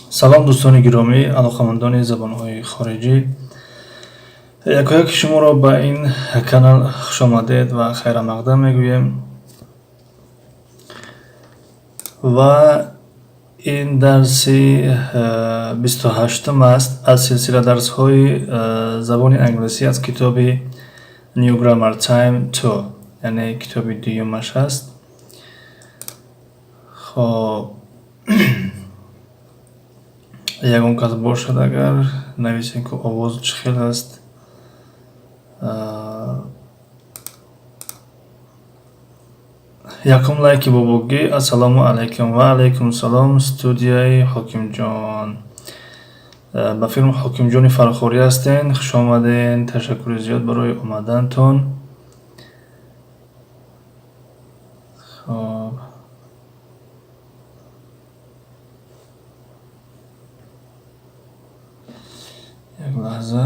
Салом, дӯстони гиромӣ, алоқамандони забонҳои хориҷӣ. Якояки шуморо ба ин канал хушомадед ва хайрамақдам мегӯем. Ва ин дарси 28-ум аст аз силсила дарсҳои забони англисӣ аз китоби New Grammar Time 2, яъне китоби дуюмаш аст. Хоб, ягон кас бошад агар, нависем, ки овоз чӣ хел аст. Якум лайки бобогӣ. Ассалому алайкум. Ва алайкум салом, студияи Ҳокимҷон. Ба филм Ҳокимҷони Фархорӣ ҳастен. Хуш омаден, ташаккури зиёд барои омадантон. Хоб, як лаҳза.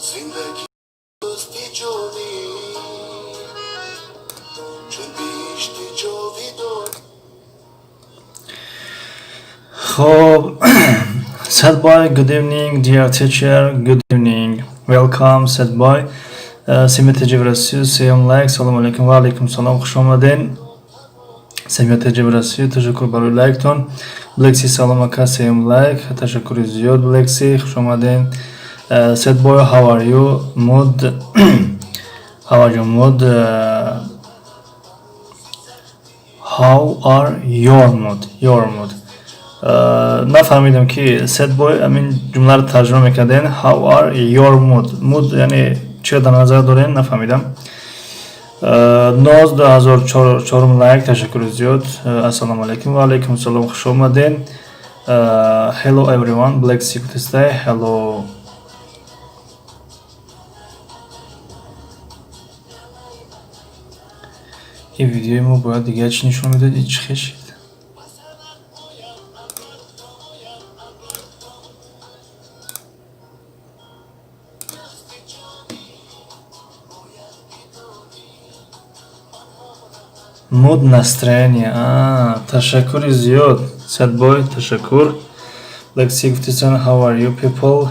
Зиндагӣ дӯсти ҷонӣ, чун биҳишти ҷовидон. Хоб, Sad boy, good evening, dear teacher, good evening. Welcome, sad boy. Семья в Россию, сеюм лайк, салом алейкум, ва алейкум салом, хуш омаден. Семья в Россию, ташаккур барои лайктон. Блекси, салом ака, сеюм лайк, ташаккури зиёд, Блекси, хуш омаден. Sad boy, how are you? Mood, how are you, mood? How are your mood? Your mood. Нафаҳмидам ки sad boy ҳамин ҷумларо тарҷума мекарден. How are your mood? Mood яъне чиро дар назар дорем, нафаҳмидам. Ноз 2004 лайк, ташаккури зиёд. Ассалому алайкум, ва алайкум салом, хуш омаден. Hello everyone, Black Secret stay. Hello. Ин видеои мо бояд дигар чӣ нишон медод? Чӣ хешид? Mood, настроение. А, ташаккури зиёд. Sad boy, ташаккур. Black Sea гуфтисан, how are you people?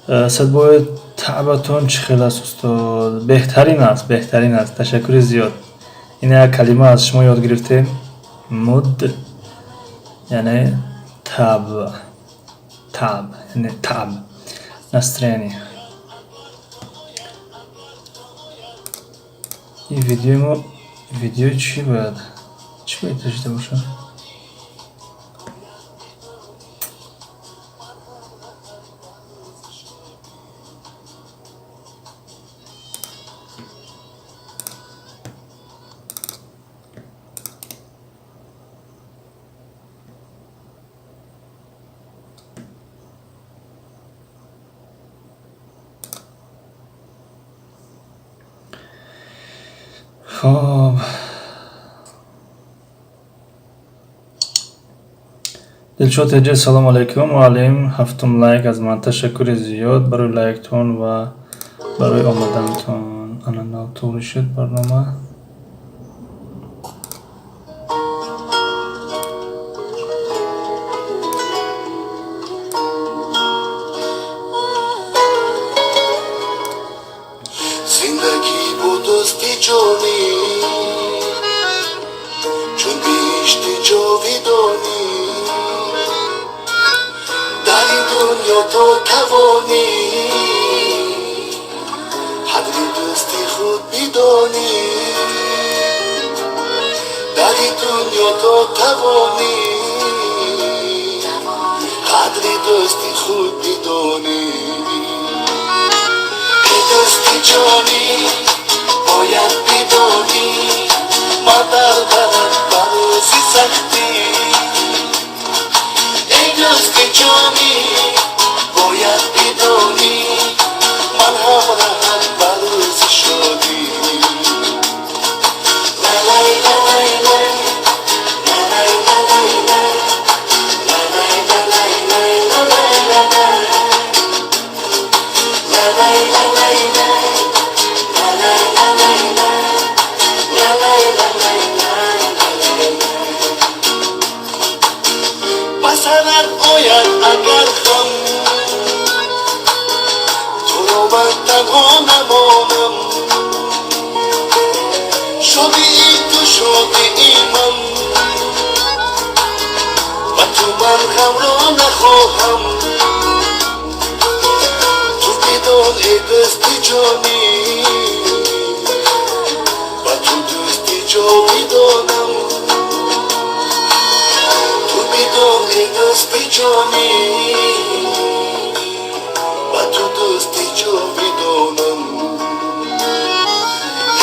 Sad boy, таъбатон чӣ хел аст, устод? Беҳтарин аст, беҳтарин аст. Ташаккури зиёд. Ин як калима аз шумо ёд гирифтем. Mood яъне таб. Таб, яъне таб. Настроение. Ин видеои мо видеои чӣ бояд? Чӣ бояд дошта бошад? Хоб. Дилшод Эҷе, салому алайкум, муаллим, ҳафтум лайк аз ман. Ташаккури зиёд барои лайктон ва барои омадантон. Ана нав туғри шуд барнома. Зиндагӣ бу дӯсти ҷонӣ, чун биҳишти ҷовидон. Дунё то тавонӣ, қадри дӯсти худ бидонӣ. Дар ин дунё то тавонӣ, қадри дӯсти худ бидонӣ. Эй дӯсти ҷонӣ, бояд бидонӣ, ман дар барат ба рӯзи сахтӣ. Эй дӯсти ҷонӣ, бояд бидонӣ, ман ҳамроҳат ба рӯзи шодӣ. Лай лай лай лай, лай лай лай лай, лай лай лай лай лай лай, лай лай лай лай, лай лай лай лай лай лай лай. Ба сарат ояд агар ғам, туро ман танҳо намонам. Шодии ту шодии ман, ба ту ман ғамро нахоҳам. Ту бидон, эй дӯсти ҷонӣ, ба ту дӯсти ҷовидонам. Ту бидон, эй дӯсти ҷонӣ, ба ту дӯсти ҷовидонам.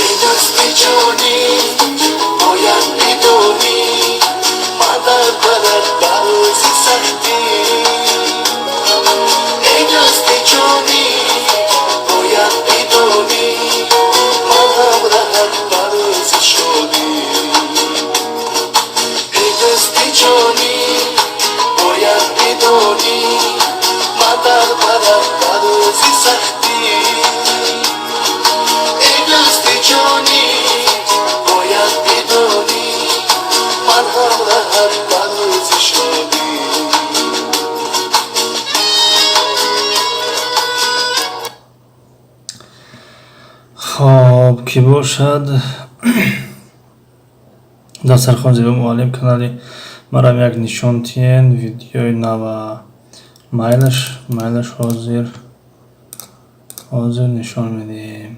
Эй дӯсти ҷонӣ, бояд бидонӣ, ман дар барат ба рӯзи сахтӣ. Эй дӯсти ҷонӣ, бояд бидонӣ, ман ҳамроҳат ба рӯзи шодӣ. Эй дӯсти ҷонӣ, бояд бидонӣ, ман дар барат ба рӯзи сахтӣ. Эй дӯсти ҷонӣ, бояд бидонӣ, ман ҳамроҳат ба рӯзи шодӣ. Хоб, кӣ бошад? Дастархон зебо, муаллим, канали марам як нишон тиен, видеои нава. Майлаш, майлаш, ҳозир нишон медиҳем.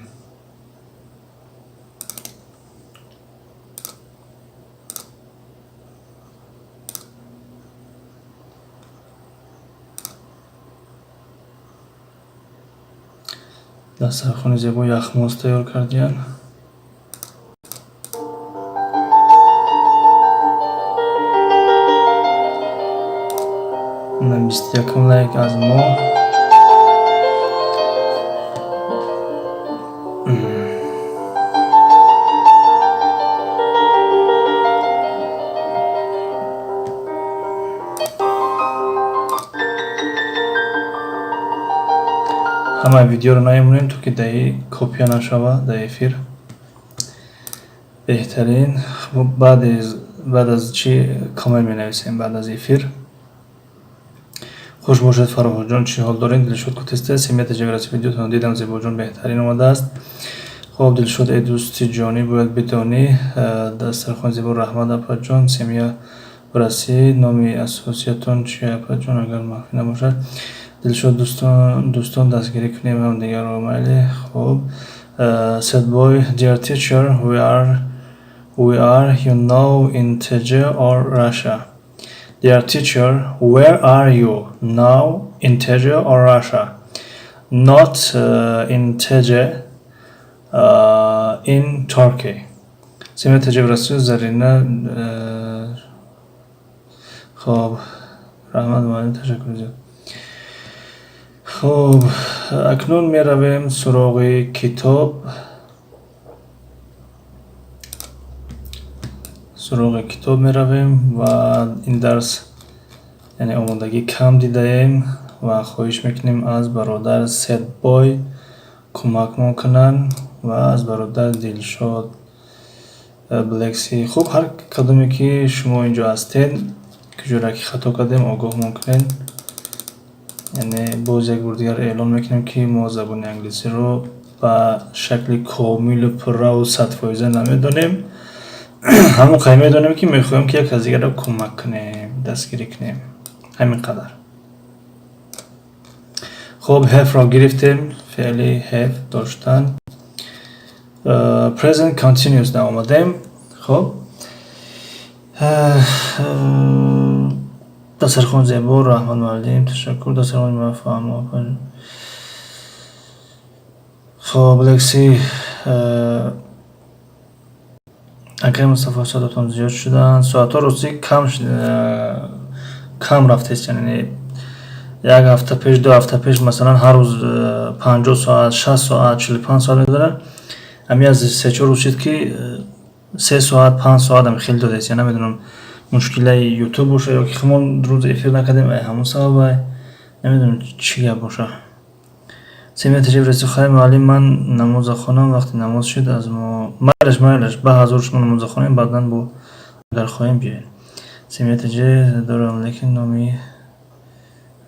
Дастархони зебо, яхмоз тайёр кардиян. На 21-ум лайк аз мо. Ҳамаи видеоро наемонем, то ки даи копия нашава дар эфир. Беҳтарин. Баъд аз чӣ коммент менависем, баъд аз эфир. Хуш бошед, Фарҳодҷон, чӣ ҳол доред? Дилшод кутеста, семья таҷрибараси, видеотон дидам, Зебоҷон, беҳтарин омадааст. Хоб, Дилшод, эй дӯсти ҷонӣ, бояд бидонӣ, дастархон зебо, раҳмат, апаҷон, семья в России, номи асосиятон чи, апаҷон, агар махфӣ набошад? Дилшод, дӯстон, дастгирӣ кунем ҳамдигарро, майли. Хоб, Sadboy, dear teacher, we are you now in TJ or Russia? Dear teacher, where are you now, in TJ or Russia? Not in TJ, in Turkey. Семья TJ в Россию, Зарина. Хоб, раҳмат, муаллим, ташаккур зиёд. Хоб, акнун меравем суроғи китоб. Суроғи китоб меравем ва ин дарс, яъне омодагӣ кам дидаем ва хоҳиш мекунем аз бародар Седбой кӯмакмон кунанд ва аз бародар Дилшод Блекси. Хуб, ҳар кадоме ки шумо инҷо ҳастед, куҷоро ки хато кардем, огоҳмон кунед. Яъне боз як бор дигар эълон мекунем, ки мо забони англисиро ба шакли комилу пурраву 100% намедонем. Ҳамон қадр медонем, ки мехоҳем, ки як аз дигарро кӯмак кунем, дастгирӣ кунем. Ҳамин қадар. Хуб, have-ро гирифтем, феъли have, доштан. Present continuous наомадем. Хуб, дастархон зебо, раҳмат, муаллим, ташаккур. Дастархони ман фаҳмо. Хоб, лекси акай Мустафо, соатотон зиёд шуданд. Соатҳо ростӣ кам рафтест, яъне як ҳафта пеш, 2 ҳафта пеш, масалан, ҳар рӯз 50 соат, 60 соат, 45 соат медоданд. Ҳамин аз 3-4 рӯз шуд, ки 3 соат, 5 соат ами хеле додааст. Я намедонам, мушкилаи Ютуб боша ё ки хумон рӯз эфир накардем, ай ҳамон сабабай, намедонам, чӣ гап боша. Семия ташриф расид. Хай, муаллим, ман намоза хонам, вақти намоз шуд аз мо. Майлаш, майлаш, ба ҳазор шумо намоза хонем, баъдан бо агар хоҳем, биёед. Семия таҷи дорам, лекин номи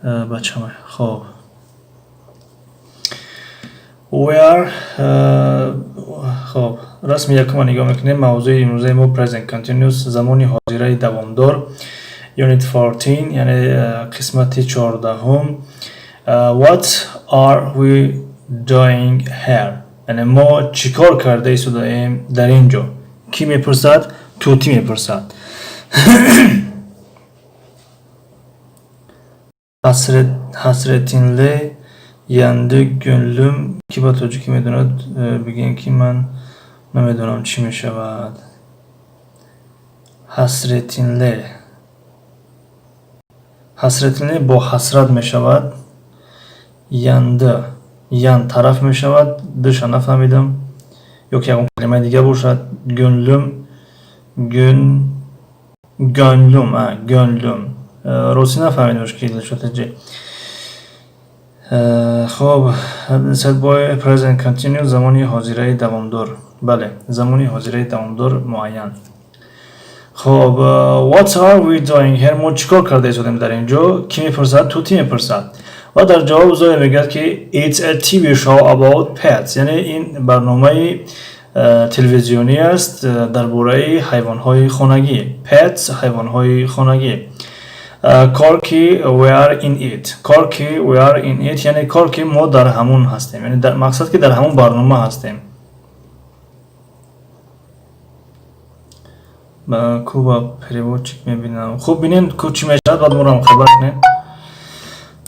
бачамай. Хоб, we are. Хоб, расми якума нигоҳ мекунем. Мавзӯи имрӯзаи мо present continuous, замони ҳозираи давомдор, unit 14, яъне қисмати 14-ум. What are we doing here? Яъне мо чӣ кор карда истодаем дар ин ҷо? Кӣ мепурсад? Тӯтӣ мепурсад. Hasretinle yandı gönlüm. Ки ба тоҷикӣ медонад, бигӯем, ки ман намедонам, чӣ мешавад. Hasretinle, hasretinle бо ҳасрат мешавад. Yandı, yan тараф мешавад, душа нафаҳмидам, ё ки ягон калимаи дига бошад. Gönlüm, гүн, gönlüm, gönlüm. Ростӣ нафаҳмидам, ки шотаҷи. Хоб, sad boy, present continuous, замони ҳозираи давомдор. Бале, замони ҳозираи давомдор муайян. Хоб, what are we doing here? Мо чӣ кор карда истодем дар ин ҷо? Кӣ мепурсад? Тӯтӣ мепурсад. Ва дар ҷавоб Зоя мегӯяд, ки it's a TV show about pets, яъне ин барномаи телевизионӣ аст дар бораи ҳайвонҳои хонагӣ. Pets, ҳайвонҳои хонагӣ. Corky, we are in it. Corky, we are in it, яъне Корки, мо дар ҳамун ҳастем, яъне мақсад, ки дар ҳамун барнома ҳастем. Ба куба переводчик мебинам. Хуб, бинем, ку чӣ мешавад, баъд моро хабар кунем.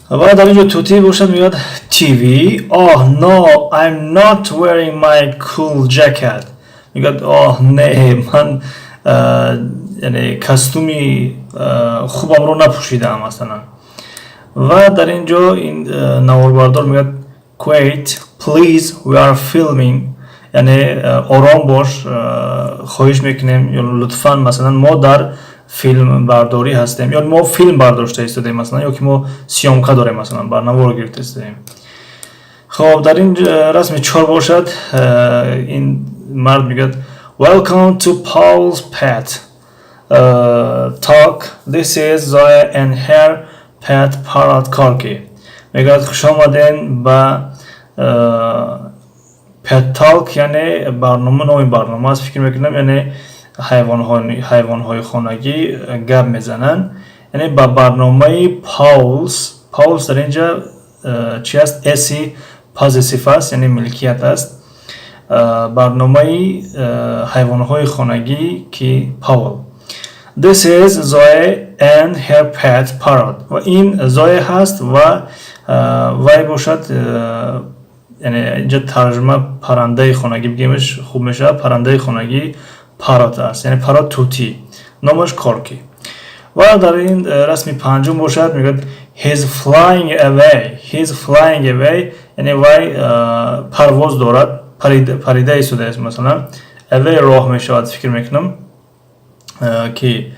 Ва дар ин ҷо тӯтӣ бошад, мегӯяд: TV? Oh no, I'm not wearing my cool jacket. Мегӯяд: оҳ не, ман яъне костюми хубамро напӯшидаам, масалан. Ва дар ин ҷо ин наворбардор мегӯяд: quiet please, we are filming, яъне ором бош, хоҳиш мекунем ё лутфан, масалан, мо дар филмбардорӣ ҳастем ё мо филм бардошта истодаем, масалан, ё ки мо съёмка дорем, масалан, барномаро гирифта истодаем. Хоб, дар ин расми чор бошад, ин мард мегӯяд: welcome to Paul's Pet Talk, this is Zoya and her pet parrot Corky. Мегӯяд: хуш омаден ба Pet Talk, яъне барнома, номи барнома аст, фикр мекунам, яъне ҳайвонҳои хонагӣ гап мезананд, яъне ба барномаи Paul's. Paul's дар инҷа чи аст? S-и possessive аст, яъне милкият аст. Барномаи ҳайвонҳои хонагӣ, ки Паул. This is Zoe and her pet parrot. Ва ин Зоe ҳаст ва вай бошад, яъне инҷа тарҷума паррандаи хонагӣ бигемш хуб мешавад. Паррандаи хонагӣ parrot аст, яъне parrot тӯтӣ, номаш Корки. Ва дар ин расми панҷум бошад, мегӯяд: he's flying away. He's flying away, яъне вай парвоз дорад, парида истодааст, масалан. Away роҳ мешавад, фикр мекунам, ки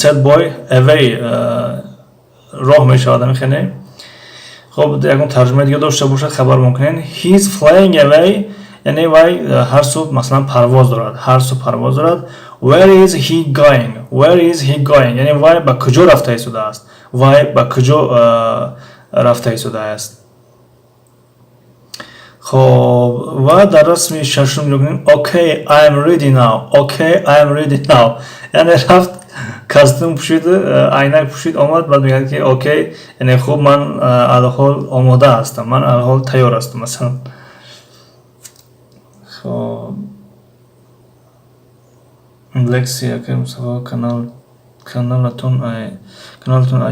sad boy away роҳ мешавад, амихене. Хоб, ягон тарҷумаи дига дошта бошад, хабар мекунед. He's flying away, яъне вай ҳар субҳ, масалан, парвоз дорад, ҳар субҳ парвоз дорад. Where is he going? Where is he going? Яъне вай ба куҷо рафта истодааст? Вай ба куҷо рафта истодааст? Хоб, ва дар расми шашум нигоҳ кунем. Okay, I am ready now. Okay, I am ready now, яъне рафт. Костюм пӯшид, айнак пӯшид, омад, баъд мегӯяд, ки окей, яъне хуб, ман алҳол омода ҳастам, ман алҳол тайёр ҳастам, масалан. Хоб, Лекси, акай Мустафо, каналатон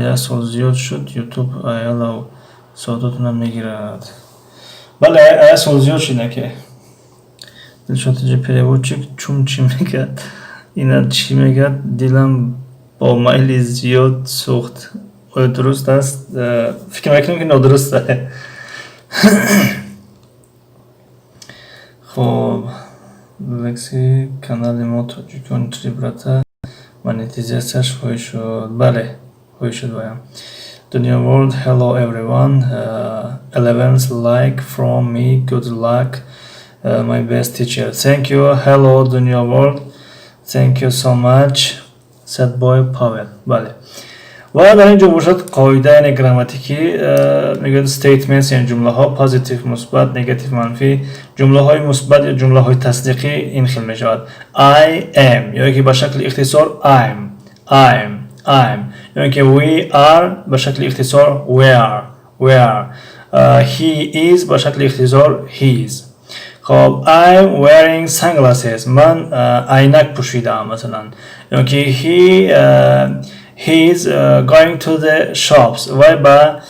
як сол зиёд шуд, Ютуб аялав соатотона мегирад. Бале, як сол зиёд шуд, аке. Дилшодиҷи, переводчик чум чӣ мегӯяд? Ина чӣ мегӯяд? Дилам бо майли зиёд сӯхт. Оё дуруст аст? Фикр мекунам, ки нодуруст. Хоб, Лекси, канали мо «Тоҷикон три брата» монетизатсияш хоҳӣ шуд. Бале, хоҳӣ шуд ваям. Dunya World, hello everyone. 11th like from me. Good luck, my best teacher. Thank you. Hello, Dunya World. Thank you so much. Sad boy Pavel. Бале. Ва дар ин ҷо бошад қоида, яъне грамматикӣ мегӯяд statements, яъне ҷумлаҳо, positive мусбат, негатив манфӣ. Ҷумлаҳои мусбат ё ҷумлаҳои тасдиқӣ ин хел мешавад: I am ё ки ба шакли ихтисор I'm, I'm, I'm, ё ки we are ба шакли ихтисор we're, we're, he is ба шакли ихтисор he's. Хоб, I'm wearing sunglasses, ман айнак пӯшидаам, масалан, ё ки he is going to the shops, вай ба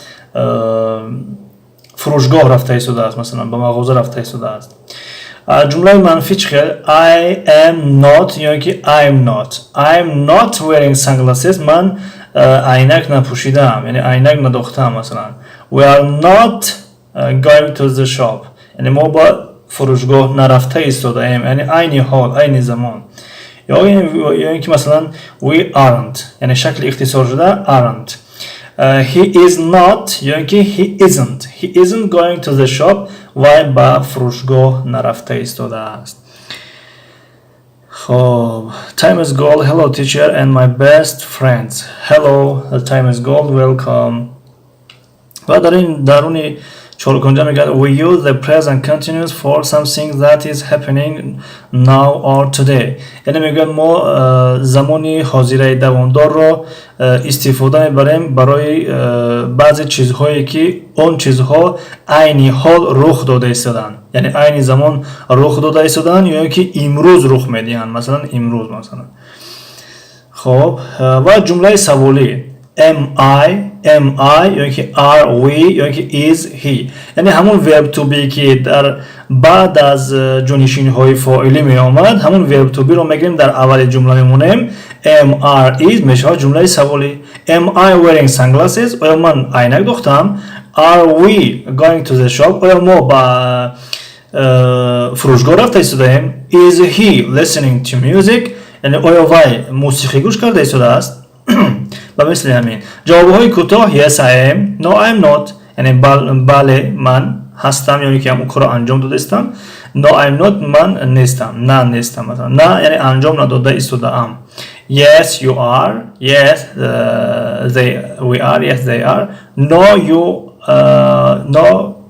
фурӯшгоҳ рафта истодааст, масалан, ба мағоза рафта истодааст. Ҷумлаи манфӣ чӣ хел? I am not ё ки I'm not. I'm not wearing sunglasses, ман айнак напӯшидаам, яъне айнак надохтаам, масалан. We are not going to the shop, яъне мо ба фурӯшгоҳ нарафта истодаем, яъне айни ҳол, айни замон. Ё ин ки, масалан, we aren't, яъне шакли ихтисоршуда aren't. He is not ё ин ки he isn't. He isn't going to the shop, вай ба фурӯшгоҳ нарафта истодааст. Хоб, time is gold. Hello, teacher and my best friends. Hello, time is gold, welcome. Ва дар ин даруни чоркунҷа мегӯяд: we use the present continuous for something that is happening now or today. Яъне мегӯяд, мо замони ҳозираи давомдорро истифода мебарем барои баъзе чизҳое, ки он чизҳо айни ҳол рух дода истодаанд, яъне айни замон рух дода истодаанд ё ин ки имрӯз рух медиҳанд, масалан, имрӯз, масалан. Хоб, ва ҷумлаи саволӣ: am I, am I ё ин ки are we ё ин ки is he, яъне ҳамон verb to be, ки дар баъд аз ҷонишинҳои фоилӣ меомад, ҳамон verb to be ро мегирем, дар аввали ҷумла мемонем. Am, are, is мешавад ҷумлаи саволӣ. Am I wearing sunglasses? Оё ман айнак дохтам? Are we going to the shop? Оё мо ба фурӯшгоҳ рафта истодаем? Is he listening to music? Яъне оё вай мусиқӣ гӯш карда истодааст? Ба мисли ҳамин ҷавобҳои кӯтоҳ: yes, I am, no, I am not, яъне бале, ман ҳастам ё ин ки ҳамон корро анҷом дода истам. No, I am not, ман нестам, на, нестам, масалан, на, яъне анҷом надода истодаам. Yes, you are, yes, they, we are, yes, they are, no, you, no,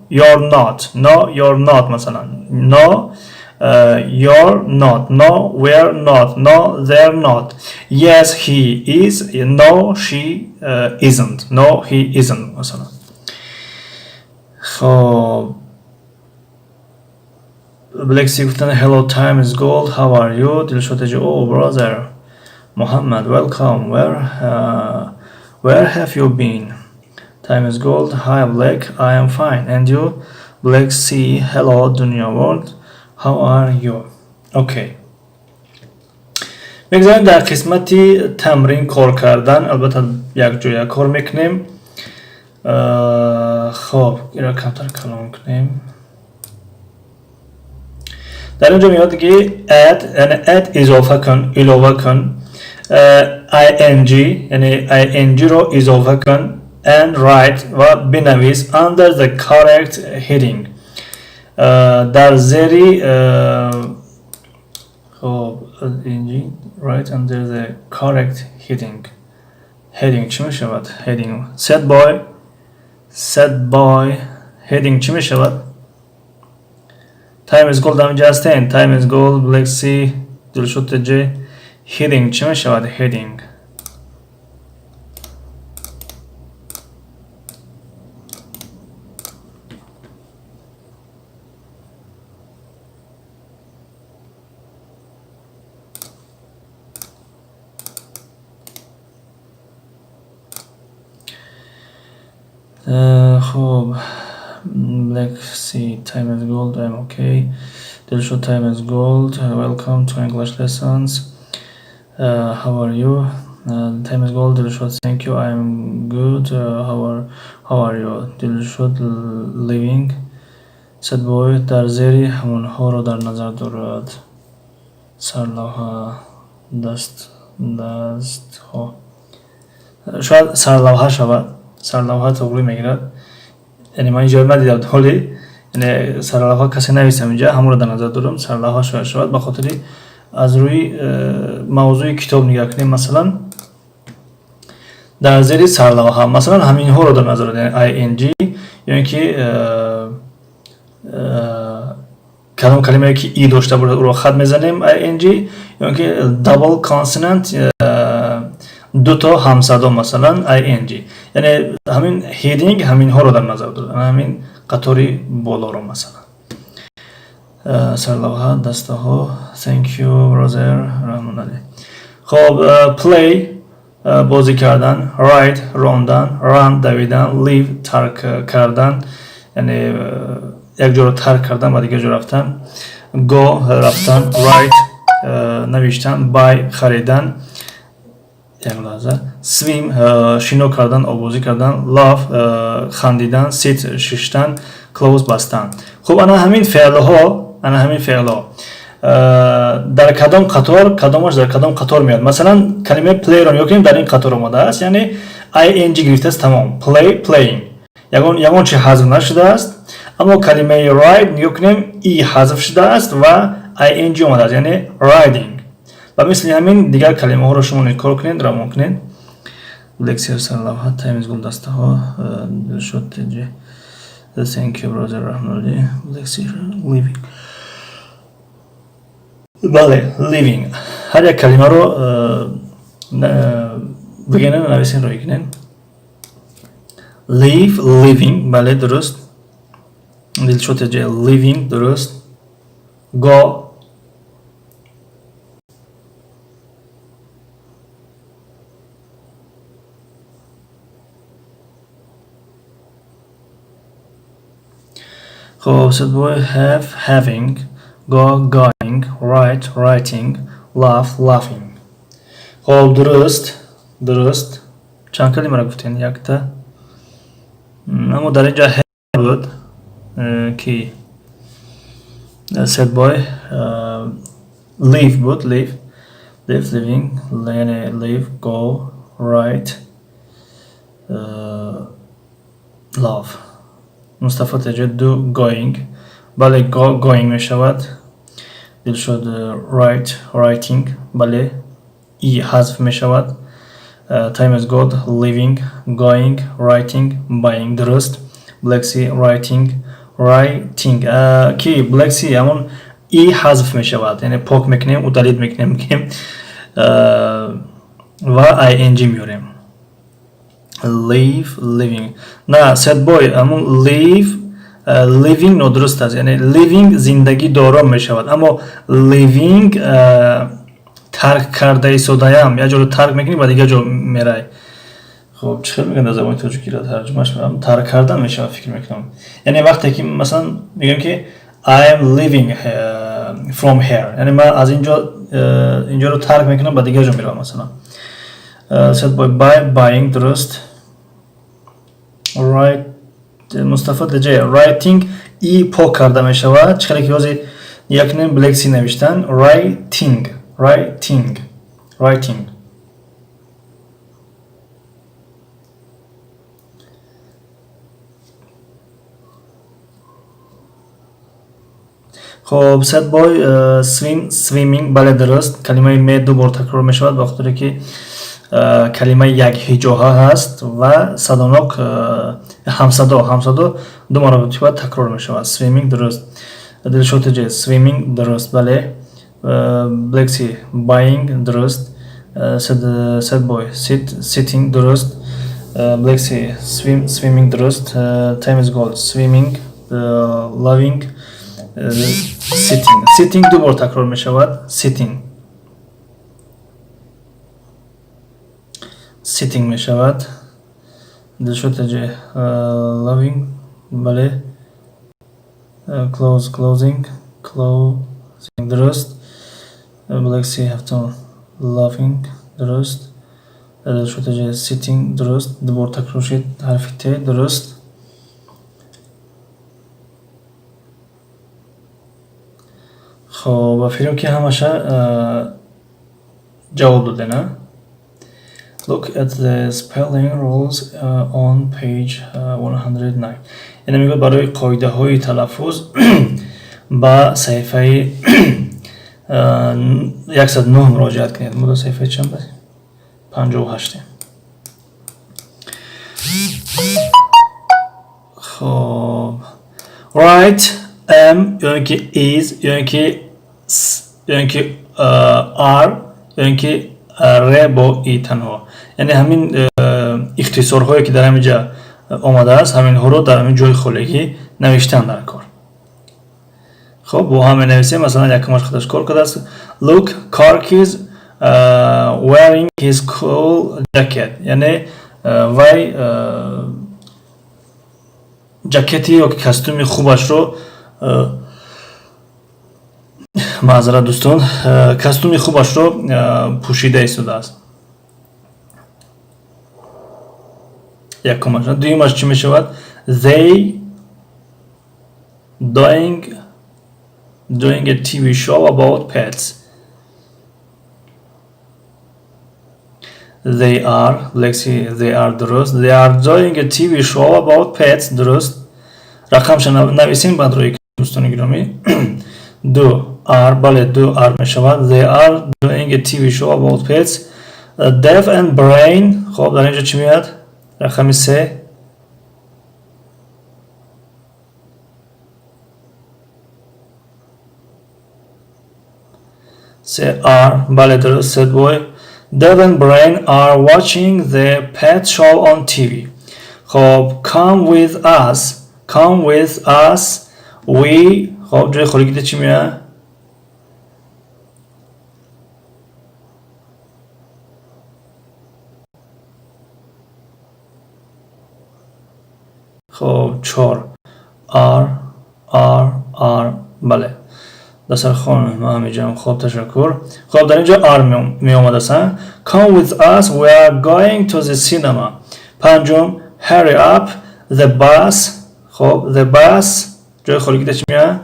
you're not, no, you're not, масалан, no, you're not, no, we're not, no, they're not, yes, he is, no, she isn't, no, he isn't, масалан. Хоб, Black Sea гуфтан: hello, time is gold, how are you? Дилшод, oh, brother Muhammad, welcome. Where have you been? Time is gold, hi Black, I am fine, and you? Black Sea, hello, Dunya World, how are you? Okay. Мегузарем дар қисмати тамрин кор кардан, албатта якҷоя кор мекунем. Хоб, инро камтар калон кунем. Дар ин ҷо меояд, ки add, яъне add изофа кун, илова кун, ing, яъне ing-ро изофа кун, and write ва бинавис, under the correct heading, дар зери, хоб, ing, write under the correct heading. Heading чӣ мешавад? Heading, set boy, set boy, heading чӣ мешавад? Time is gold, ҳаминҷа ҳастен? Time is gold, Black Sea, Дилшод J, heading чӣ мешавад? Heading. Хуб, Black Sea, time is gold, I'm okay. Dilshod, time is gold. Welcome to English lessons. How are you? Time is gold. Dilshod, thank you. I'm good. How are you? Dilshod, living. Sad boy, дар зери ҳамонҳоро дар назар дорад. Сарлавҳа, даст, дастҳо. Шояд сарлавҳа шавад. Сарлавҳа туғрӣ мегирад. Яъне ман инҷо надидам ҳоли, яъне сарлавҳа касе нависам инҷа, ҳамонро дар назар дорам. Сарлавҳа шояд шавад, ба хотири аз рӯи мавзӯи китоб нигоҳ кунем. Масалан, дар зери сарлавҳа, масалан, ҳаминҳоро дар назар дорад, ing ё ин ки кадом калимае ки и дошта бошад, ӯро хат мезанем, ing, ё ин ки double consonant, дуто ҳамсадо, масалан, ing. Яъне ҳамин heading ҳаминҳоро дар назар дорад, ҳамин қатори болоро, масалан. Сарлавҳа, дастаҳо. Thank you, brother Раҳмоналӣ. Хоб, play бозӣ кардан, ride рондан, run давидан, leave тарк кардан, яъне як ҷоро тарк кардан ба дигар ҷо рафтан, go рафтан, write навиштан, buy харидан, як лаҳза, swim шино кардан, оббозӣ кардан, laugh хандидан, sit шиштан, close бастан. Хуб, ана ҳамин феълҳо, ана ҳамин феълҳо дар кадом қатор, кадомаш дар кадом қатор меояд? Масалан, калимаи play ро нигоҳ кунем, дар ин қатор омадааст, яъне ing гирифтааст, тамом, play, playing, ягон чи ҳазф нашудааст. Аммо калимаи ride нигоҳ кунем, и ҳазф шудааст ва ing омадааст, яъне riding. Ба мисли ҳамин дигар калимаҳоро шумо кор кунед, равон кунед. Лексия, сарлавҳа, time is gold, дастаҳо. Шуд. Thank you, brother Раҳмоналӣ. Лексия, living. Бале, living. Ҳар як калимаро бигӯен, нависен, рӯй кунед. Live, living, бале, дуруст. Дилшод, living дуруст. Go. Хоб, sad boy, have, having, go, going, write, writing, laugh, laughing. Хоб, дуруст, дуруст. Чанд калимаро гуфтем? Якта. Аммо дар инҷа have буд, ки sad boy, live буд, live, live, living, яъне live, go, write, love. Мустафо Теҷа, do, going. Бале, go, going мешавад. Дилшод, write, writing, бале, и ҳазф мешавад. Time is gold, living, going, writing, buying, дуруст. Black Sea, writing, writing. Ки Black Sea, ҳамон и ҳазф мешавад, яъне пок мекунем, удалить мекунем ва ing меорем. Live, living. На, sad boy, ҳамон live, living нодуруст аст. Яъне living зиндагӣ дором мешавад, аммо leaving тарк карда истодаям, як ҷоро тарк мекунӣ, ба дигар ҷо мерай. Хуб, чӣ хел мегӯянд дар забони тоҷикиро тарҷумаш? Тарк кардан мешавад, фикр мекунам. Яъне вақте ки, масалан, мегӯем ки I am leaving from here, яъне ман аз инҷо инҷоро тарк мекунам, ба дигар ҷо меравам, масалан. Sad boy, buy, buying, дуруст. Write, Мустафо Деҷа, writing и пок карда мешавад. Чӣ хеле ки ҳозир як нем Black Sea навиштан, writing, writing, writing. Хоб, sad boy, swim, swimming, бале, дуруст. Калимаи ме ду бор такрор мешавад, ба хотире ки калимаи якҳиҷоҳа ҳаст ва садонок, ҳамсадо ду маротиба такрор мешавад. Swimming дуруст. Дилшод Теҷа, swimming дуруст, бале. Black Sea, buying дуруст. Sad boy, sit, sitting дуруст. Black Sea, swim, swimming дуруст. Time is gold, swimming, loving, sitting. Sitting ду бор такрор мешавад. Sitting, sitting мешавад. Дилшод таҷи, loving, бале. Close, closing, closing, дуруст. Black Sea, ҳафтум, laughing, дуруст. Дилшод таҷи, sitting, дуруст. Дубор такрор шид ҳарфи т, дуруст. Хоб, ба фикрам, ки ҳамаша ҷавоб додем, а? Look at the spelling rules on page 109. Яъне мегӯяд, барои қоидаҳои талаффуз ба саҳифаи 109 муроҷиат кунед. Мо дар саҳифаи чанд? 58-ем. Хоб, write am ё ин ки is ё ин ки s ё ин ки are ё ин ки р бо и танҳо. Яъне ҳамин ихтисорҳое, ки дар ҳамин ҷа омадааст, ҳаминҳоро дар ҳамин ҷои холигӣ навиштан дар кор. Хоб, бо ҳам менависем. Масалан, якумаш худаш кор кардааст. Look, Kark is wearing his cool jacket. Яъне вай ҷакети ё костюми хубашро, маъзарат, дӯстон, костюми хубашро пӯшида истодааст. Якумаш. Дуюмаш чӣ мешавад? They doing a TV show about pets. They are, Lexi, they are, дуруст. They are doing a TV show about pets, дуруст. Рақамша нависем, баъд рӯи, дӯстони гиромӣ. Ду are, бале, ду are мешавад. They are doing a TV show about pets. Dev and Brain. Хоб, дар инҷо чӣ меояд? Рақами се. Се are, бале, дуруст, Sad Boy. Dev and Brain are watching the pet show on TV. خب, come with us, come with us, we. خب، جای خالی چی میاد؟ خب، چهار are, are, are، بله. دسترخوان ما همینجا. خب، تشکر. خب، در اینجا are می آمد است. Come with us, we are going to the cinema. پنجم، hurry up, the bus. خب، the bus، جای خالی چی میاد؟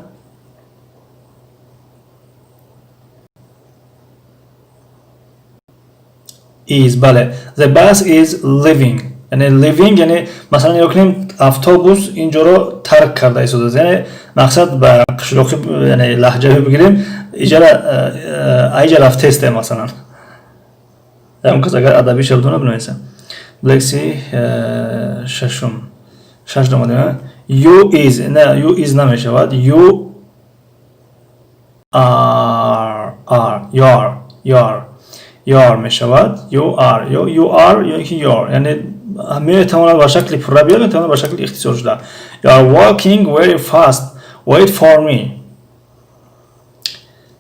Is، بله. The bus is leaving. یعنی leaving، یعنی مثلا نگاه کنیم، автобус اینجا رو ترک کرده ایستاده. یعنی مقصد به قشلاقی، یعنی لهجه بگیریم، ایجا ایجا رفته مثلا. هم کس اگر ادبی شبدونه بنویسه. بلکسی، ششم، شش دومده. You is، نه، you is نمیشود. You are, are, you're, you're, you're میشود. You are یا you are یا اینکه you're. یعنی میتواند با شکل پوره بیاد، میتواند با شکل اختصار شده. You are walking very fast, wait for me.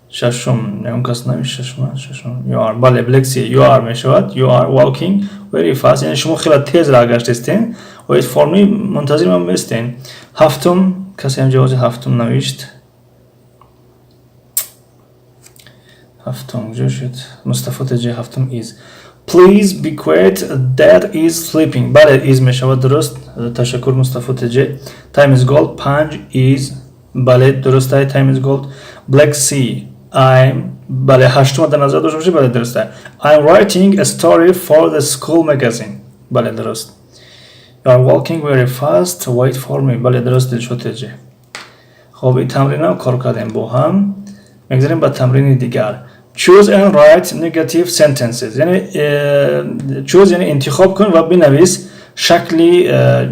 ششم اون کس نمیشه. ششم، ششم you are، بله، بلکسی، you are میشود. You are walking very fast، یعنی شما خیلی تیز راه گشت هستین. Wait for me، منتظر من بستین. هفتم، کسی هم جواز هفتم نوشت؟ هفتم کجا شد؟ مصطفی تجی، هفتم is. Please be quiet, dad is sleeping. بله، is میشود، درست. تشکر مصطفی تجی. Time is gold، پنج is، بله، درست. Time is gold. Black Sea, I'm، بله، هشتم در نظر داشته باشید. بله، درسته. I'm writing a story for the school magazine. بله، درست. You are walking very fast, wait for me. بله، درست، دلشاد تجی. خب، این تمرین هم کار کردیم با هم. میگذاریم به تمرین دیگر. Choose and write negative sentences. یعنی choose یعنی انتخاب کن و بنویس شکل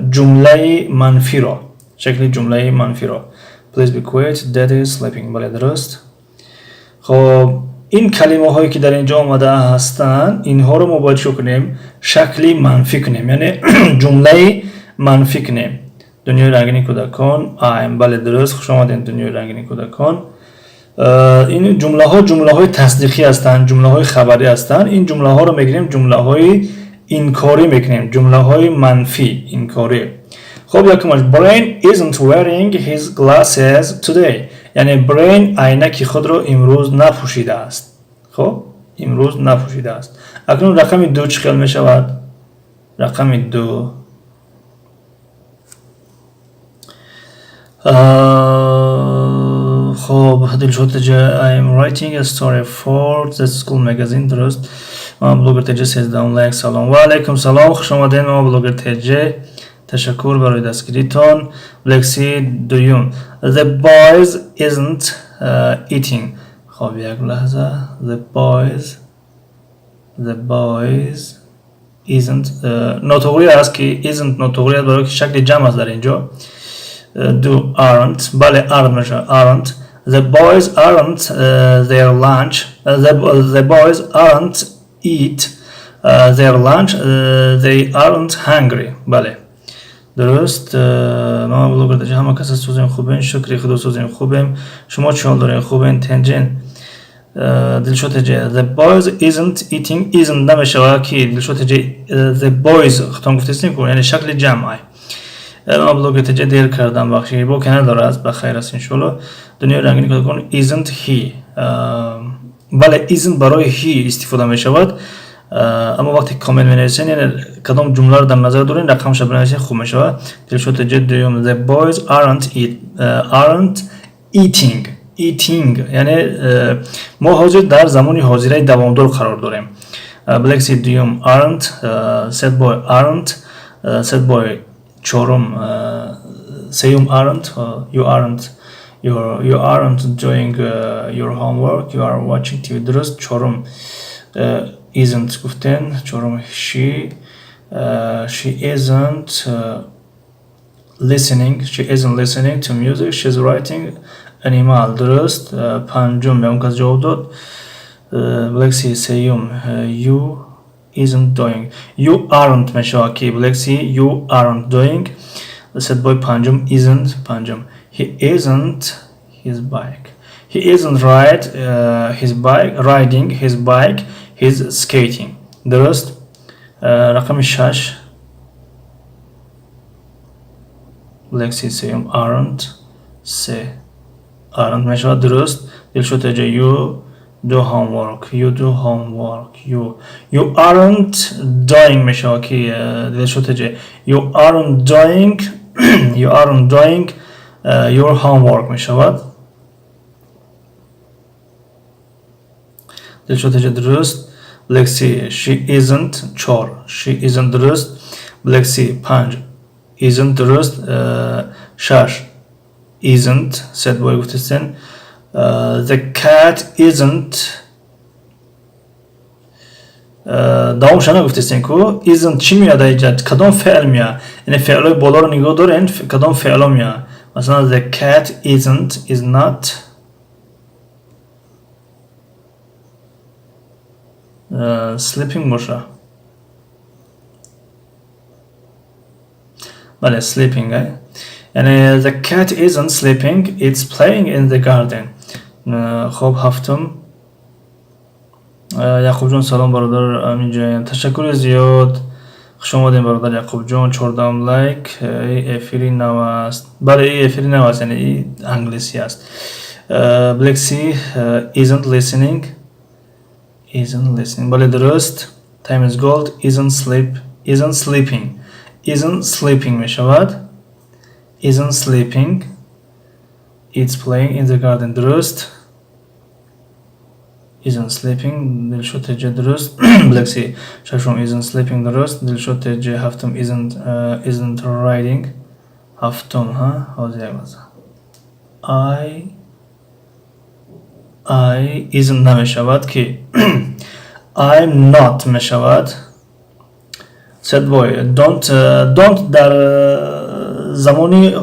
جمله منفی را، شکل جمله منفی را. Please be quiet, dad is sleeping. بله، درست. خب، این کلمه هایی که در اینجا آمده هستند، اینها رو ما باید چه کنیم؟ شکلی منفی کنیم، یعنی جمله منفی کنیم. دنیای رنگین کودکان، I'm، بله، درست. خوش آمدین دنیای رنگین کودکان. این جمله ها جمله های تصدیقی هستند، جمله های خبری هستند. این جمله ها رو میگیریم، جمله های Инкорӣ мекунем, ҷумлаҳои манфӣ, инкорӣ. Хуб, якумаш: Brain isn't wearing his glasses today. Яъне Brain айнаки худро имрӯз напӯшидааст. Хуб, имрӯз напӯшидааст. Акнун рақами ду чӣ хел мешавад? Рақами ду. Хуб, Дилшод Теҷа, I am writing a story for the school magazine. Дуруст. Ман блогер Теҷа, 13-ум лайк. Салом. Ва алайкум салом. Хуш омадед, ма блогер Теҷа. Ташаккур барои дастгиритон. Лекси дуюм. The boys isn't eating. Хоб, як лаҳза. The boys isn't нотуғри аст ки isn't нотуғри аст, барои ки шакли ҷамъ аст дар инҷо. Ду aren't, бале, aren't мешавад, aren't. The boys aren't their lunch. The boys aren't eat their lunch. They aren't hungry. Бале, дуруст. Мама блогер Теҷа, ҳама каса сӯзем, хубем, шукри худо, сӯзем, хубем. Шумо чӣ ҳол дорем, хубем, тенҷен? Дилшод Теҷа, the boys isn't eating, isn't намешавад ки. Дилшод Теҷа, the boys худтон гуфтестем ку, яъне шакли ҷамъ ай. Мама блогер Теҷа, дер кардам, бахши, боке надорад, ба хайр аст, иншоалло. Дунёи рангини кӯдакон, isn't he. Бале, isn't барои he истифода мешавад, аммо вақте коммент менависен, яъне кадом ҷумларо дар назар дорен, рақамша бинависен, хуб мешавад. Дилшод Теҷа, дуюм: the boys aren't eat, aren't eating. Eating, яъне мо ҳозир дар замони ҳозираи давомдор қарор дорем. Блекси дуюм aren't, set boy aren't, set boy чорум, сеюм aren't. You aren't doing your homework, you are watching TV. Дуруст. Чорум isn't гуфтен. Чорум she isn't listening. She isn't listening to music, she's writing an email. Дуруст. Панҷум он кас ҷавоб дод. Блекси сеюм you isn't doing, you aren't мешавад ки. Блекси, you aren't doing. Setboy панҷум isn't. Панҷум he isn't his bike, he isn't ride his bike, riding his bike, he's skating. Дуруст. Рақами шаш. Лекси сеюм aren't, се aren't мешавад. Дуруст. Дилшод Теҷа, you do homework, you do homework, you aren't doing мешавад ки. Дилшод Теҷа, you aren't doing, you aren't doing your homework мешавад. Дилшод Теҷа, дуруст. Лекси she isn't, чор she isn't, дуруст. Лекси панҷ isn't, дуруст. Шаш isn't, setboy гуфтестен. The cat isn't, давомша нагуфтестен ку. Isn't чӣ меяд аиҷа, кадом феъл меяд? Яъне феълҳои болоро нигоҳ дорен, кадом феъло меяд? Масалан, the cat isn't, is not sleeping боша. Бале, sleeping. Яъне the cat isn't sleeping, it's playing in the garden. Хоб, ҳафтум. Яқубҷон, салом, бародар Аминҷон, ташаккури зиёд, хуш омадем, бародар Яқубҷон. 14-ум лайк. Эфири нав аст? Бале, и эфири нав аст, яъне и англисӣ аст. Блекси isn't listening, isn't listening, бале, дуруст. Time is gold isn't sleep, isn't sleeping, isn't sleeping мешавад. Isn't sleeping, it's playing in the garden. Дуруст. Isn't sleeping, Дилшод Теҷа, дуруст. Блекси шашум isn't sleeping, дуруст. Дилшод Теҷа, ҳафтум isn't riding. Ҳафтум, ҳа, ҳозир, як лаҳза. I isn't намешавад ки, I'm not мешавад. Set boy, don't. Don't дар замони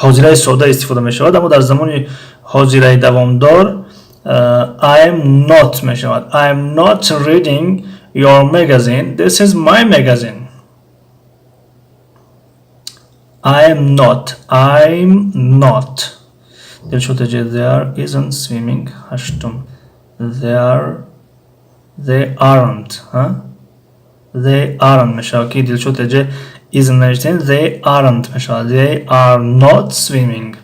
ҳозираи сода истифода мешавад, аммо дар замони ҳозираи давомдор I'm not мешавад. I'm not reading your magazine, this is my magazine. I'm not, I'm not. Дилшод Теҷа, there isn't swimming. Ҳаштум there They aren't. They aren't мешавад, ки Дилшод теҷе isn't навиштем. They aren't мешавад. They are not swimming.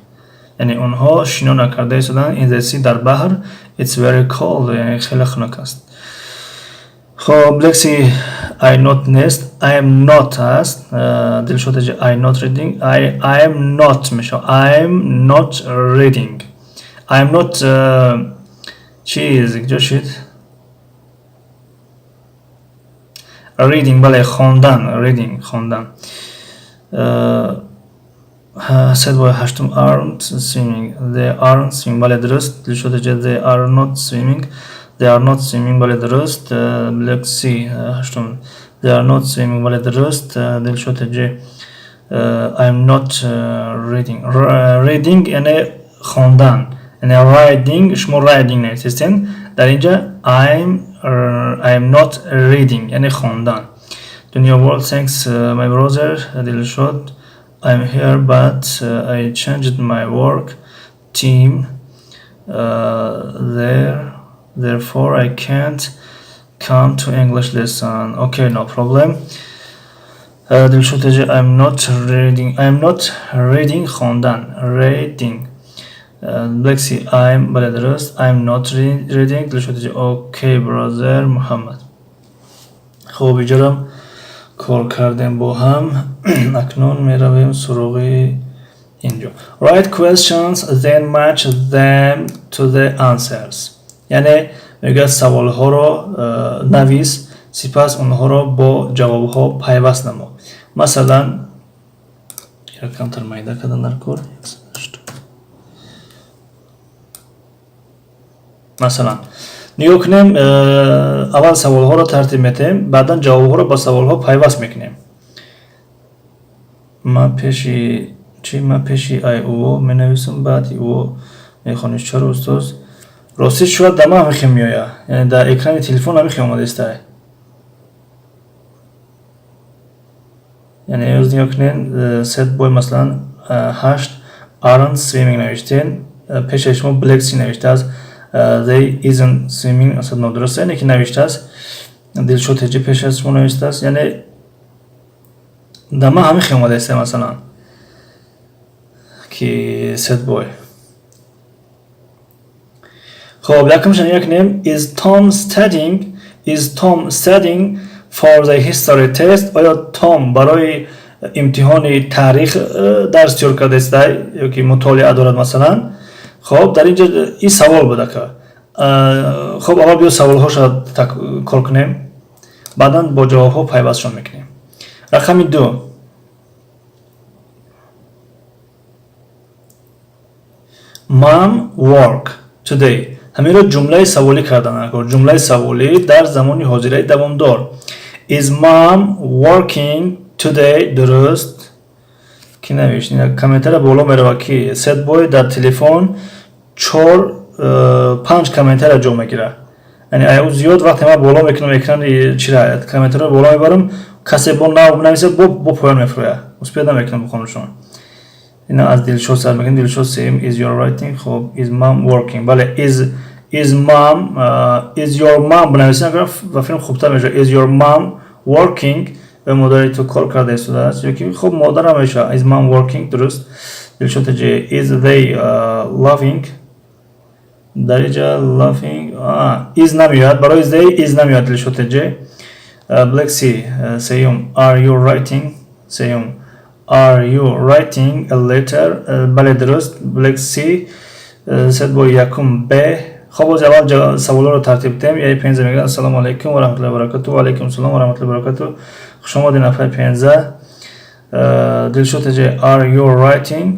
Яъне онҳо шино накарда истоданд. In the sea, дар баҳр. It's very cold. Яъне хеле хунук аст. Хоб, лекси I not нест, I am not аст. Дилшод теҷе I not reading. I am not мешавад. I am not reading. I am not чиз куҷо шуд? Reading, бале, хондан, reading, хондан. Сед бой ҳаштум aren't swimming. They aren't swimming. Бале, дуруст. Дилшод теҷе they are not swimming. They are not swimming. Бале, дуруст. Black Sea ҳаштум they are not swimming. Бале, дуруст. Дилшод теҷе I am not reading. Reading яъне хондан. Яъне riding, шумо riding нависистен. Дар инҷа I am not reading, яъне хондан. Dunya World, thanks my brother Dilshod. I'm here, but I changed my work team there, therefore I can't come to English lesson. Okay, no problem. Dilshod, I'm not reading. I'm not reading, хондан. Reading. Black Sea, I'm, бале, дуруст. I'm not reading. Dilshod, okay, brother Muhammad. Хуб, иҷорам кор кардем бо ҳам. Акнун меравем суроғи инҷо. Write questions, then match them to the answers. Яъне мегӯяд, саволҳоро навис, сипас онҳоро бо ҷавобҳо пайваст намо. Масалан, камтар майда кардан дар кор. Масалан, нигоҳ кунем, аввал саволҳоро тартиб метаҳем, баъдан ҷавобҳоро ба саволҳо пайваст мекунем. Ман пеши чӣ? Ман пеши ай ӯо менависам, баъди ӯо мехониш. Чаро, устоз? Ростӣ, шояд дар ман ҳамихе меояд. Яъне дар экрани телефон ҳамихе омадаистай. Яъне имрӯз нигоҳ кунед, Set Boy, масалан, ҳашт aren't swimming навиштен, пешаи шумо Black Sea навиштааст. They isn't swimming, асл нодуруст, яъне ки навиштааст. Дилшод ҳеҷи пеш аз шумо навиштааст. Яъне дар ман ҳамихе омадаистай, масалан, ки Set Boy. Хоб, якумша нигоҳ кунем. Is Tom studying? Is Tom studying for the history test? Оё Том барои имтиҳони таърих дарс тайёр кардаистай ё ки мутолиа дорад, масалан? Хоб, дар инҷо ин савол буда ка. Хоб, аввал биё саволҳоша кор кунем, баъдан бо ҷавобҳо пайвастшон мекунем. Рақами ду. Mom work today. Ҳаминро ҷумлаи саволӣ кардан. Ҷумлаи саволӣ дар замони ҳозираи давомдор. Is mom working today? Дуруст. Ки навишт? Комментария боло меравад, ки Set Boy дар телефон чор панҷ комментария ҷо мегирад. Яъне ай зиёд вақте ман боло мекунам экрани чира, комментариро боло мебарам, касе бо нав нависад, бо поён мефурӯяд. Успеҳ намекунам бихонашон. Ина аз Дилшод сар мекунем. Дилшод сеюм is your writing. Хоб, is mom working. Бале, is mom, is your mom бинависем ва филм хубтар мешавад. Is your mom working? Ва модари ту кор карда истодааст ё ки хуб модарам мешавад. Is mom working? Дуруст. Дилшод ҷ is they loving? Дар инҷа laughing is намеояд. Барои they is намеояд, Дилшод ҷ. Black Sea сеюм are you writing? Сеюм are you writing a letter? Бале, дуруст. Black Sea. Set Boy якум б. Хоб, боз аввал саволҳоро тартиб диҳем. Яи пенза мегӯяд: ассалому алайкум ва раҳматуллоҳи ва баракатуҳ. Ва алайкум салом ва раҳматуллоҳи ва баракатуҳ. Хуш омадед, нафари пенза. Дилшод ҷ are you writing?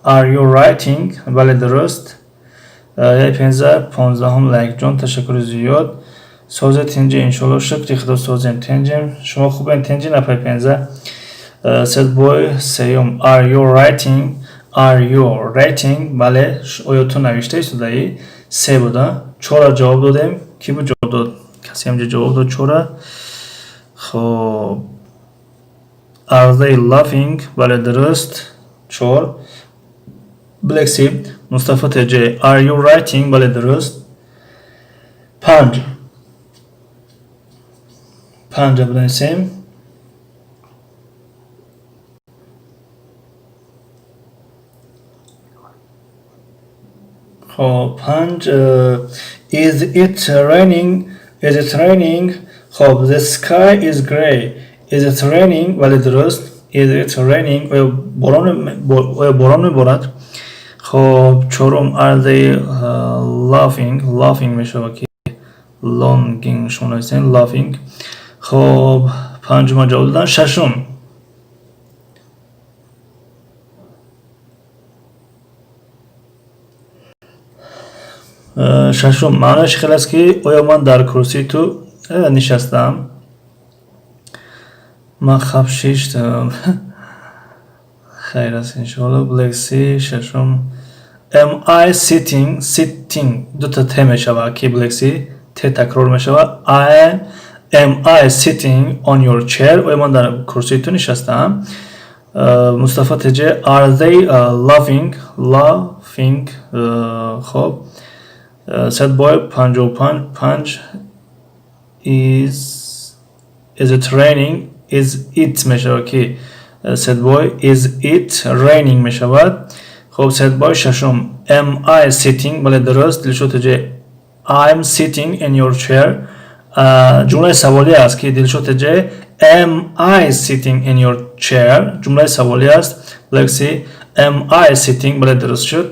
Are you writing? Бале, дуруст. Яи пенза 15-ум лайк ҷон, ташаккури зиёд. Созе тинҷи, иншоалло, шукри худо, созем, тинҷем. Шумо хубен, тинҷи, нафари пенза? Set Boy сеюм are you writing? Are you writing? Бале, оё ту навишта истодаӣ? Се буда. Чора ҷавоб додем. Ки буд ҷавоб дод? Касе ҳамҷо ҷавоб дод чора. Хоб, are they laughing? Бале, дуруст. Чор. Black Sea. Мустафо TJ are you writing? Бале, дуруст. Панҷ. Панҷа бинависем. Хоб, панҷ. Is it raining? Is it raining? Хоб, the sky is gray. Is it raining? Бале, дуруст. Is it raining? Оё борон меборад? Хоб, чорум. Are they laughing? Laughing мешавад ки longing шумо нависем, laughing. Хоб, панҷума ҷавоб додан. Шашум. Шашум маънояш хел аст, ки оё ман дар курсии ту нишастам? Ман хаб шиштам. Хайр аст, иншоалло. Black, шашум. Am I sitting? Sitting дута т мешавад ки, Black, т такрор мешавад. I am I sitting on your chair? Оё ман дар курсии ту нишастам? Мустафа ТЖ, are they laughing? Laughing. Хоб, Sad boy, 55, панҷ. Is it raining? Is it мешавад ки, Sad boy, is it raining мешавад. Хоб, Sad boy, шашум. Am I sitting? Бале, дуруст. Дилшод ТЖ, I'm sitting in your chair. Ҷумлаи саволӣ аст ки, Дилшод ТЖ, am I sitting in your chair? Ҷумлаи саволӣ аст. Lexi, am I sitting? Бале, дуруст шуд.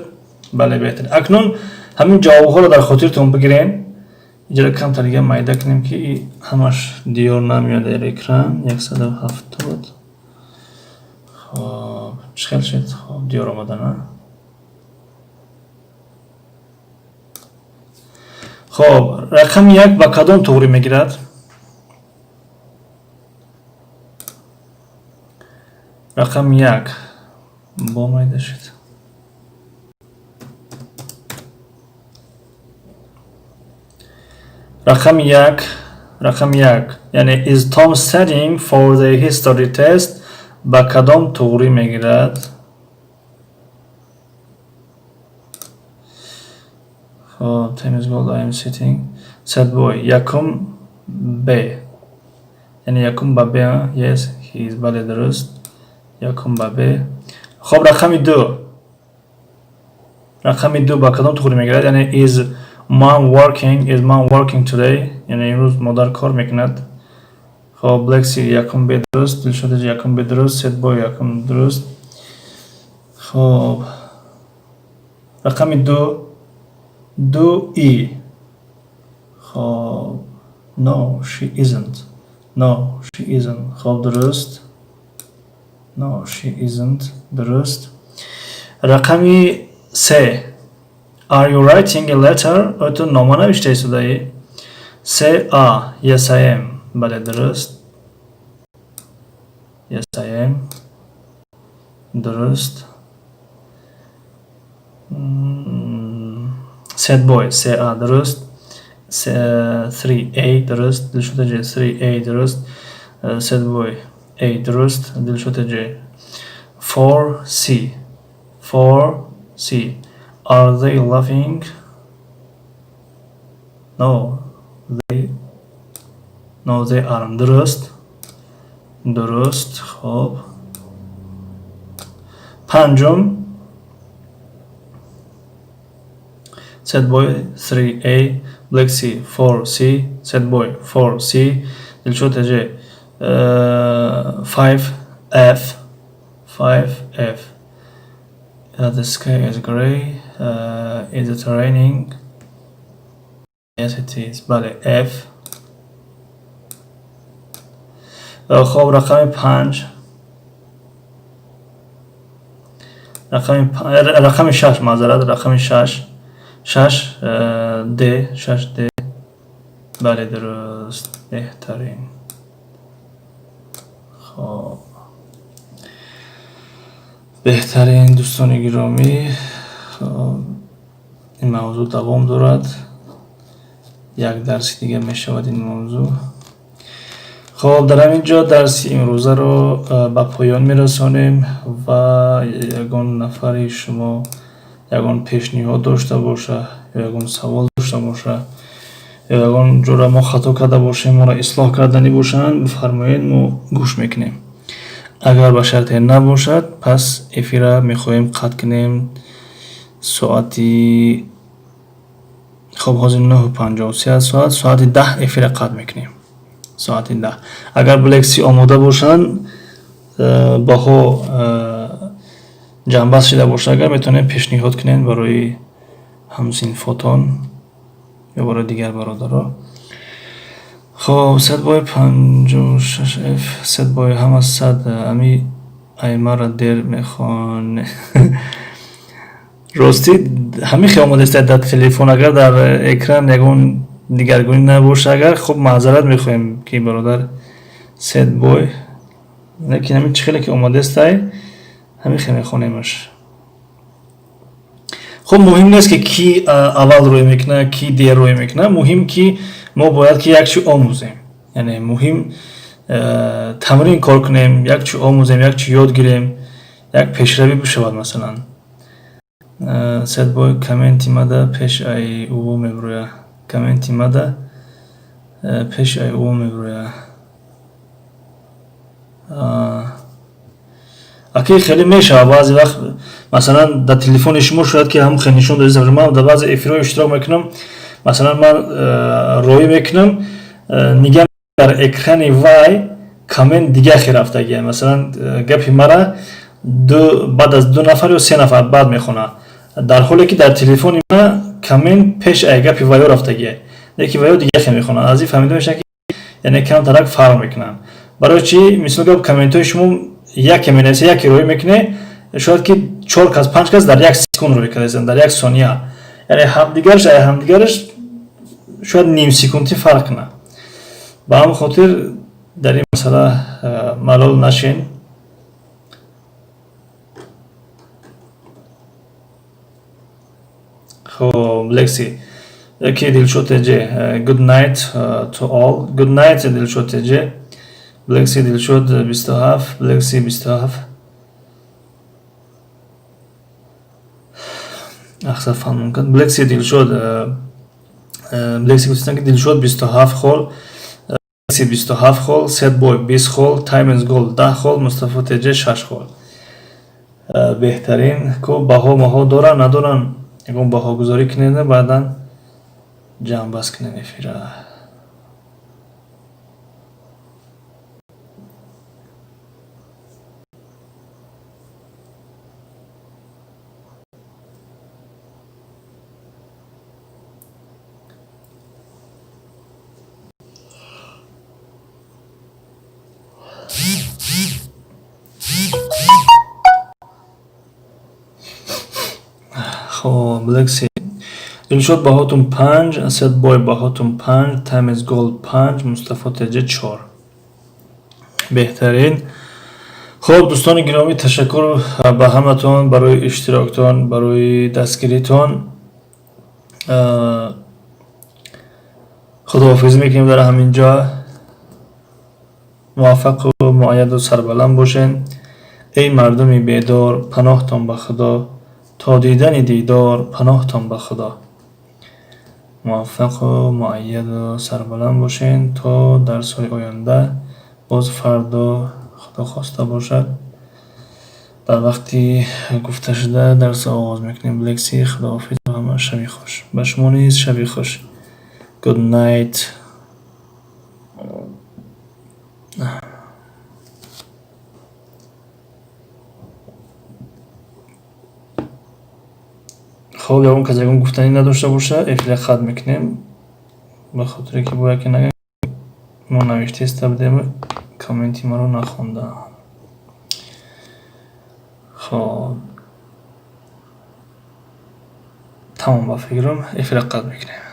Бале, беҳтарин. Акнун ҳамин ҷавобҳоро дар хотиртон бигирен. Иҷора камтар дига майда кунем, ки ҳамаш диёр намеояд дар экран. 170. Хоб, чӣ хел шуд? Хоб, диёр омада на. Хоб, рақами як ба кадом туғрӣ мегирад? Рақами як бо майда шуд. Рақами як, рақами як, яъне is Tom studying for the history test? Ба кадом туғрӣ мегирад? Хоб, Times Gold, I am sitting. Sad boy, якум б, яъне якум ба б. Yes, he is. Бале, дуруст, якум ба б. Хоб, рақами ду, рақами ду ба кадом туғрӣ мегирад? Яъне is mom working? Is mom working today? Яъне имрӯз модар кор мекунад? Хоб, Black, якум б дуруст. Дилшод, якум б дуруст. Sad boy, якум дуруст. Хоб, рақами ду, ду и. Хоб, no, she isn't. No, she isn't. Хоб, дуруст. No, she isn't, дуруст. Рақами се. Are you writing a letter? Оё ту нома навишта истодаӣ? Се а. Yes, I am. Бале, дуруст. Yes, I am, дуруст. Sad boy, се а дуруст. 3a дуруст. Дилшод J, 3a дуруст. Sad boy, a дуруст. Дилшод J, 4c, 4c. Are they laughing? No, they aren't. Дуруст, дуруст. Хоб, панҷум. Sad boy, 3a. Black C, 4c. Sad boy, 4c. Дилшод J, 5f, 5f. The sky is gray. Is it raining? Yes, it is. Бале, f. Хоб, рақами панҷ, рақами шаш, маъзарат, рақами шаш, шаш д, шаш д. Бале, дуруст, беҳтарин. Хоб, беҳтарин, дӯстони гиромӣ. Хоб, ин мавзӯъ давом дорад, як дарси дига мешавад ин мавзӯъ. Хоб, дар ҳамин ҷо дарси имрӯзаро ба поён мерасонем ва ягон нафари шумо ягон пешниҳод дошта боша ё ягон савол дошта боша, Ё ягон ҷора мо хато карда бошем, моро ислоҳ карданӣ бошанд, бифармоед, мо гӯш мекунем. Агар ба шарте набошад, пас эфира мехоҳем қатъ кунем соати, хоб, ҳозир 9:53 соат, соати 10 эфира қатъ мекунем. Соати 10. Агар Блекси омода бошанд, баҳо ҷамъбаст шида бошад, агар метавонем пешниҳод кунем барои ҳамсинфотон ё барои дигар бародаро. Хоб, Садбой 56 ф, Садбой ҳама сад ами аймара дер мехоне. Ростӣ, ҳамин хел омадааст дар телефон. Агар дар экран ягон дигаргунӣ набошад, агар, хуб, маъзарат мехоҳем, ки бародар Седбой, лекин ҳамин чӣ хеле ки омадаастай, ҳамин хел мехонемаш. Хуб, муҳим нест, ки кӣ аввал рӯй мекунад, кӣ дер рӯй мекунад. Муҳим, ки мо бояд ки як чи омӯзем, яъне муҳим тамрин кор кунем, як чи омӯзем, як чи ёд гирем, як пешравӣ бишавад. Масалан, Седбой, комменти мада пеш ай ӯ мебурӯя, комменти мада пеш ай ӯ мебурӯя. Аки, хеле мешавад баъзе вақт. Масалан, дар телефони шумо шояд ки ҳамон хел нишон дода. Ман дар баъзе эфирҳо иштирок мекунам, масалан, ман роӣ мекунам, нигаҳ, дар экрани вай коммент дигар хел рафтагия. Масалан, гапи мара баъд аз ду нафар ё се нафар баъд мехонад, дар ҳоле ки дар телефони ма коммент пеш ай гапи ваё рафтагия, лекин ваё дигар хел мехонад. Аз ин фаҳмида мешавад, ки яъне камтарак фарқ мекунанд. Барои чӣ? Мисол гап, комментҳои шумо яке менависа, яке роӣ мекунед, шояд ки чор кас, панҷ кас дар як секунд роӣ кардаистанд, дар як сония, яъне ҳамдигараш ай ҳамдигараш шояд ним секундӣ фарқ кунад. Ба ҳамин хотир дар ин масъала малол нашен. Хоб, Лекси яки Дилшод теҷ, good night to all, good night, Дилшод теҷ. Блекси Дилшод 27, Блекси 27. Ахса фаҳмон кард. Блекси Дилшод, Блекси гуфтан, ки Дилшод 27 хол, Блекси 27 хол, Сетбой 20 хол, Таймens гол 10 хол, Мустафо теҷ 6 хол. Беҳтарин. Ку баҳо маҳо доранд, надоранд? Ягон баҳогузорӣ кунед, баъдан ҷамъбаст кунем эфира. Хоб, Лекси Дилшод, баҳотун 5, Сетбой, баҳотун 5, Таймес гол 5, Мустафо теҷ 4. Беҳтарин. Хуб, дӯстони гиромӣ, ташаккур ба ҳаматон барои иштироктон, барои дастгиритон. Худоҳофизӣ мекунем дар ҳамин ҷо. Муваффақу муайяду сарбаланд бошед. Эй мардуми бедор, паноҳтон ба Худо, то дидани дидор, паноҳтон ба Худо. Муваффақу муайяду сарбаланд бошед то дарсҳои оянда. Боз фардо, Худо хоста бошад, дар вақти гуфташуда дарсро оғоз мекунем. Лекси, худоҳофиз ба ҳама, шаби хуш. Ба шумо низ шаби хуш. Good night. Хоб, ягон кас ягон гуфтанӣ надошта бошад, эфира хат мекунем, ба хотире ки бояд ки нагӯям, мо навиштаиста будем, комменти маро нахондаам. Хоб, тамом, ба фикрам эфира қатъ мекунем.